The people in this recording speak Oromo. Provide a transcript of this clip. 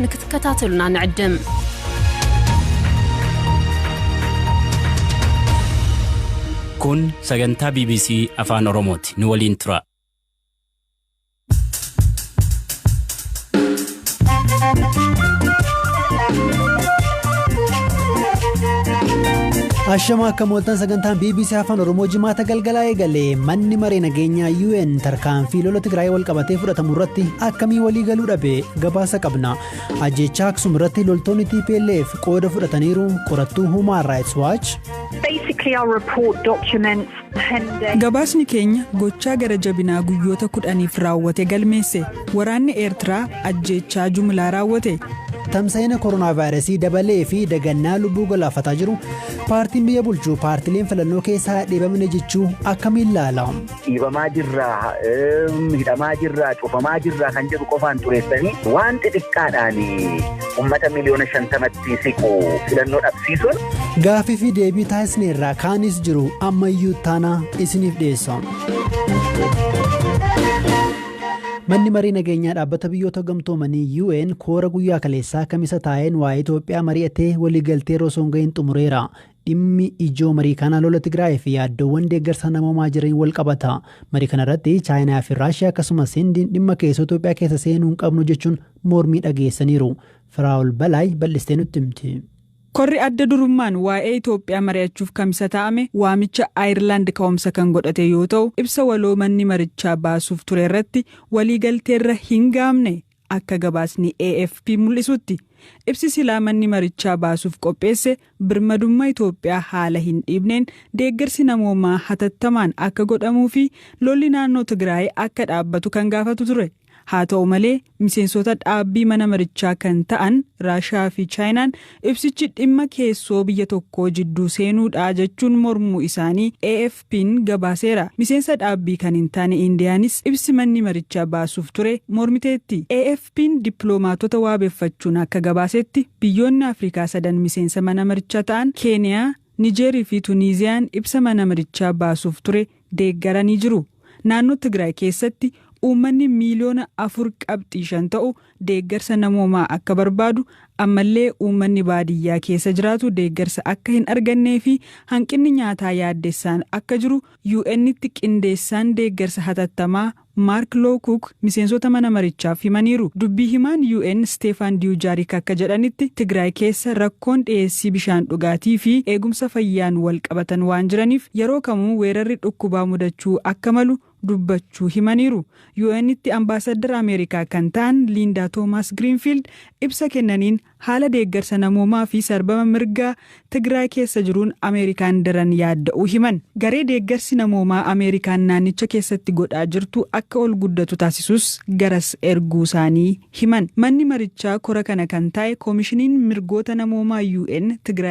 ንክትከታተሉና ንዕድም። Kun sagantaa BBC Afaan Oromooti. Nu waliin tura. Ashama akka mooltan sagantaan BBC Afaan Oromoo jimaata galgalaa eegale. Manni maree nageenyaa UN tarkaanfii lola Tigraay wal qabatee fudhatamu irratti akkamii walii galuu dhabe gabaasa qabna. Ajjeechaa Aksum irratti loltoonni TPLF qooda fudhataniiru qorattuu Human Rights Watch. Gabaasni keenya gochaa gara jabinaa guyyoota 10f raawwate galmeesse. Waraanni Eertiraa ajjeechaa jumlaa raawwate. Tamsa'ina koronaa vaayirasii dabalee fi dagannaa lubbuu galaafataa jiru paartiin biyya bulchu paartileen filannoo keessaa dhiibamne jechuu akkamiin ilaala? Dhiibamaa jirraa, hidhamaa jirraa, cufamaa jirraa kan jedhu qofaan xureessanii waan xixiqqaadhaan uummata miliyoona 50tti siqu filannoo dhabsiisuun. Gaafii fi deebii taasisneerraa kaanis jiru ammayyuu taanaa isiniif dhiyeessa. Manni marii nageenyaa dhaabbata biyyoota gamtoomanii UN koora guyyaa kaleessaa kamisa taa'een waa'ee Itoophiyaa mari'atee waliigaltee osoo hin gahin xumureera. Dhimmi ijoo marii kanaa lola Tigraay fi yaaddoowwan deeggarsa namoomaa jiran wal qabata. Marii kanarratti Chaayinaa fi Raashiyaa akkasumas Hindiin dhimma keessoo Itoophiyaa keessa seenuu hin qabnu jechuun mormii dhageessaniiru. Firaa'ol Balaay bal'istee nutti himti. Korri adda durummaan waa'ee Itoophiyaa mari'achuuf kamisa taa'ame waamicha Ayirlaand ka'umsa kan godhate yoo ta'u, ibsa waloo manni marichaa baasuuf ture irratti waliigalteerra hin gaamne akka gabaasni AFP mul'isutti. Ibsi silaa manni marichaa baasuuf qopheesse birmadummaa Itoophiyaa haala hin dhiibneen deeggarsi namoomaa hatattamaan akka godhamuu fi lolli naannoo Tigraay akka dhaabbatu kan gaafatu ture. Haa ta'u malee, miseensota dhaabbii mana marichaa kan ta'an Raashiyaa fi Chaayinaan ibsichi dhimma keessoo biyya tokkoo jidduu seenuudha jechuun mormuu isaanii AFP'n gabaaseera. Miseensa dhaabbii kan hin taane Indiyaanis ibsi manni marichaa baasuuf ture mormiteetti. AFP'n dippiloomaatota waabeeffachuun akka gabaasetti, biyyoonni Afrikaa sadan miseensa mana marichaa ta'an Keeniyaa, Nijeerii fi Tuniiziyaan ibsa mana marichaa baasuuf ture deeggaranii jiru. Naannoo Tigraay keessatti uummanni miiliyoona 4.5 ta'u deeggarsa namoomaa akka barbaadu, ammallee uummanni baadiyyaa keessa jiraatu deeggarsa akka hin argannee fi hanqinni nyaataa yaaddessaan akka jiru UN'tti qindeessaan deeggarsa hatattamaa Maark Lowcock miseensota mana marichaaf himaniiru. Dubbii himaan UN Steefan Diyuujaarik akka jedhanitti, Tigraay keessa rakkoon dhiyeessii bishaan dhugaatii fi eegumsa fayyaan wal qabatan waan jiraniif yeroo kamuu weerarri dhukkubaa mudachuu akka malu dubbachuu himaniiru. UN'tti ambaasaddara Ameerikaa kan ta'an Liindaa Toomaas Giriinfiild ibsa kennaniin haala deeggarsa namoomaa fi sarbama mirgaa Tigraay keessa jiruun Ameerikaan daran yaadda'uu himan. Garee deeggarsi namoomaa Ameerikaan naannicha keessatti godhaa jirtu akka ol guddatu taasisus garas erguu isaanii himan. Manni marichaa kora kana kan taa'e koomishiniin mirgoota namoomaa UN Tigraay